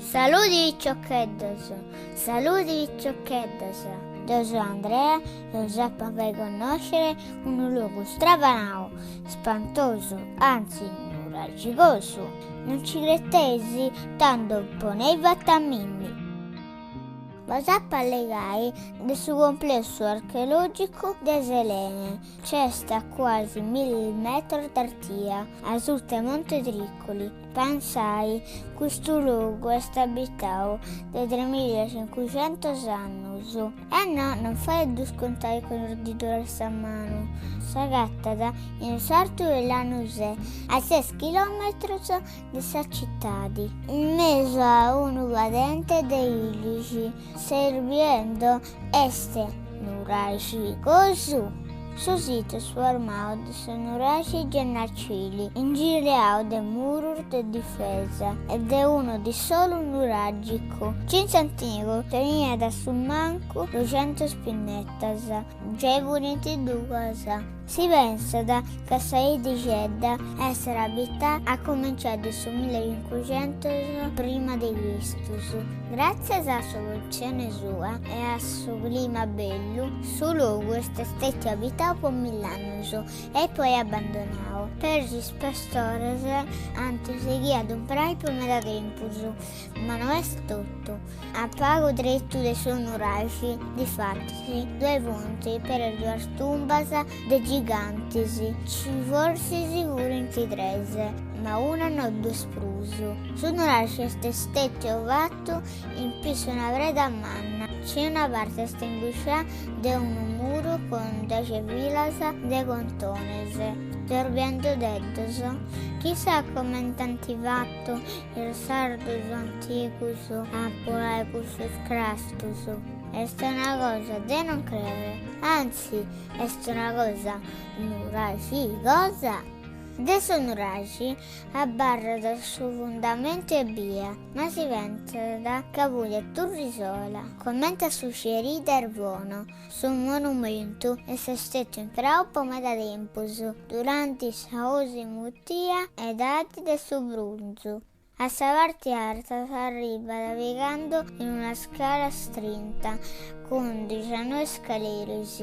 Saludi piciocheddos, saludi piciocheddas, deu seu Andrea e os apo a fai connòscere unu logu stravanau, spantosu, antzi nuragigosu. Non ci creteis? Tando ponei fatu a mimmi. Bos apo a allegai de su complessu archeològicu de Selene, Nc'est a cuasi milli metros d'artia, asuta 'e Monte Tricoli. Pensai, custu logu est abitau de tremillacincuxentus annus. E no, non fait a ddus contai cun is didus de sa manu. S'agatat in sartu de Lanusè, a ses chilometrus de sa citadi, in mesu a unu padente de ilixi. Seis biendo? Est nuraxigosu. Su situ est formau de su nuraxi Gennacili, ingiriau de murus de difesa e de unu dissolu nuragicu, chi in s'antigu teniat a su mancu duxentus pinnetas, giai furint duas. Si pensat ca sa 'iddixedda esseret abitada a cumenciai de su millecincuxentus prima de Cristus. Gràtzias a sa positzione sua e a su clima bellu, su logu est stètiu abitau po mill'annus e poi abbandonau. Peri is pastores ant sighiu a ddu impreai po meda tempus. Ma no est totu. A pagu tretu de su nuraxi, difatis, ddue funt peri duas tumbas de gigantis, chi forsis furint tres, ma una no ddu est prus. Su nuraxi est stètiu fatu in pissu una preda manna, chi una parti est inguscià de unu muru cun dexi filas de contones. Seus biendudeddos? Chissà comente ant fatu Is sardus antigus a apolai cussus crastus est una cosa de non crere, antzi est una cosa nuraxigosa. De su nuraxi abarrat su fundamentu ebbia, ma si pentzat ca fut a turri sola, comente a su Scierì de Irbono. Su monumentu est stètiu impreau po meda tempus, duranti sa osi mutia Edadi de su Brunzu. A sa parti arta s'arribat pigando in una scala strinta cun dixannoi scaleris.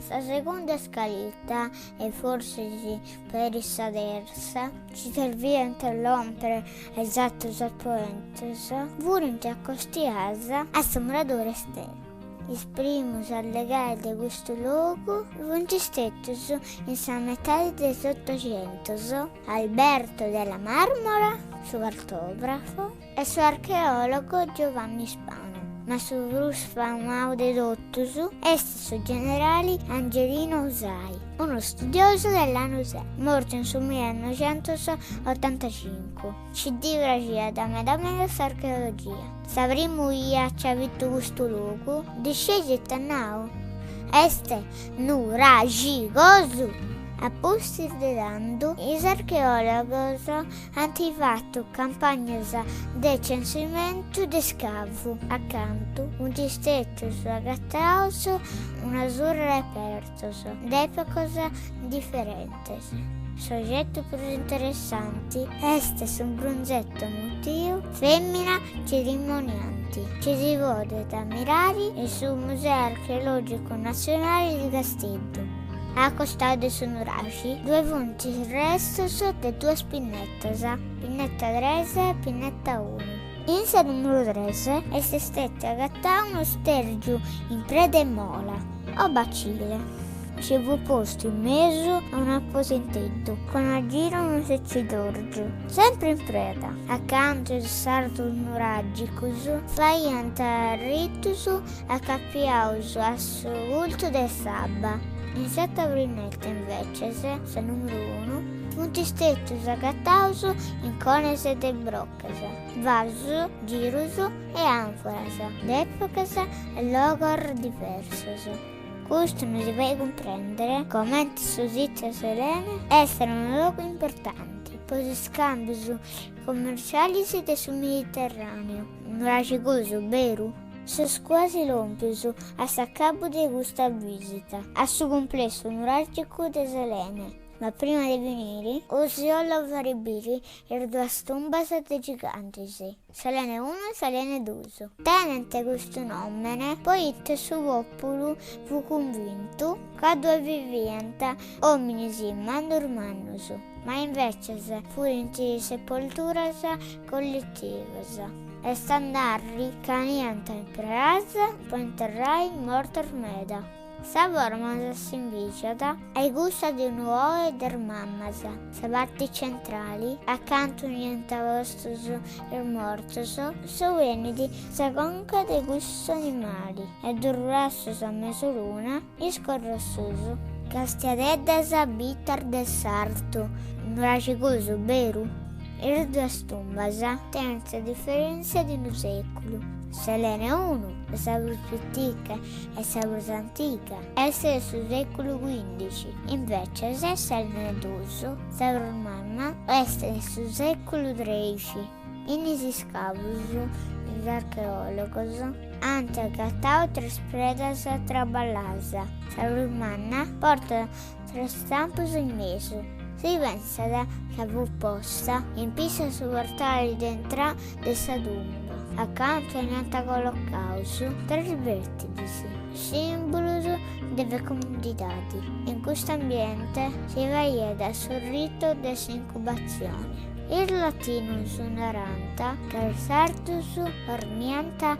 Sa segunda scalita, e forsis peri sa terza, chi serviant a lòmpere a is aterus aposentus, furint acostiadas a su muradori esternu. Is primus a allegai de custu logu funt stètius in sa metadi de s'Otoxentus Alberto Della Marmora, su cartògrafu, e su archeòlogu Giovanni Spano, ma su prus famau de totus est su generali Angelino Usai, unu studiosu de Lanusè, mortu in su millenoxentusotantacincu. Ci ddi praxiat meda meda s'archeologia. Sa primu 'ia ci at bitu custu logu, ddu scieis ita at nau? Est nuraxigosu! A pustis de tandu, is archeòlogos ant fatu campagnas de censimentu de scavu, acantu funt stètius agataus una surra repertos de èpocas diferentes. S'ogetu prus interessanti est su brunzetu mutiu Femmina cerimonianti, chi si podet ammirari in su Museu Archeològicu Natzionali de Casteddu. A costau de su nuraxi ddue funt is restos de duas pinnetas, pinneta tres e pinneta unu. In sa nùmeru tres est stètiu agatau unu stèrgiu in preda 'e mola, o bacile. Ci fut postu in mesu a un'aposenteddu cun a giru unu setzidòrgiu, sempri in preda. Acantu is sardus nuràgicus faiant ritus acapiaus a su cultu de s'abba. In s'atra pinneta invècias, sa nùmeru unu, funt stètius agataus incones de brocas, vasus, girus e ànforas de èpocas e logos diversos. Custu nos fait cumprèndere comente su situ de Selene esseret unu logu importante po is iscàmbios commerciales de su Mediterràneu. Nuraxigosu, beru? Seus cuasi lòmpios a s'acabu de custa bìsita a su cumplessu nuràgicu de Selene. Ma prima de finiri, osi 'ollu fari biri is duas tumbas de gigantis, Selene unu e Selene dus. Tenent custu nòmene poite su pòpulu fut cunvintu ca ddue biviant òminis mannus mannus, ma invècias furint sepolturas colletivas, est a narri ca 'eniant impreadas po interrai mortos meda. Sa forma s'assimbìgiat a cussa de unu ou de is mamas. Sa parti centrali, acantu 'eniant postus is mortos, subenit sa conca de cussu animali e dus brassus a mesu luna, is corrus suus. Castiadeddas bitas de s'artu, nuraxigosu beru? Is duas tumbas tenint sa diferèntzia de unu sèculu, Selene unu, sa prus pitica e sa prus antiga, est de su sèculu cuìndixi, invècias Selene dus, sa prus manna, est de su sèculu trèixi. In is iscavus is archeòlogos ant agatau tres predas traballadas, sa prus manna portat tres stampus in mesu. Si pensat ca fut posta in pissu a su portali de intrà de sa tumba, acantu 'eniant collocaus tres bertilis, sìmbulus de fecundidadi. In custu ambiente si faiat su ritu de s'incubatzioni. Is latinus narant ca is sardus dormiant a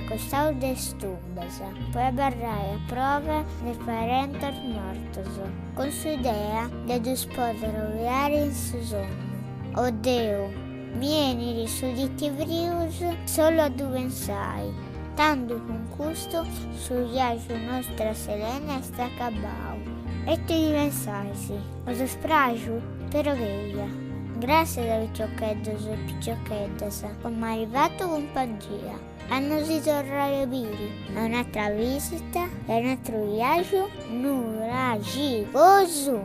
costau de is tumbas po abarrai a probe de is parentis mortos, cun s'idea de ddus pòdere obiare in su sonnu. Oddeu, mi 'enit su titifrius solu a ddu pensai. Tandu cun custu su viagiu nostru a Selene est acabau. E ite ndi pensais? Bos est praxu? Pero chi eia. Gràtzias a piciocheddos e piciocheddas po m'airi fatu cumpangia. A nosi torrai a biri a un'atra visita e a un'atru viagiu nuraxigosu!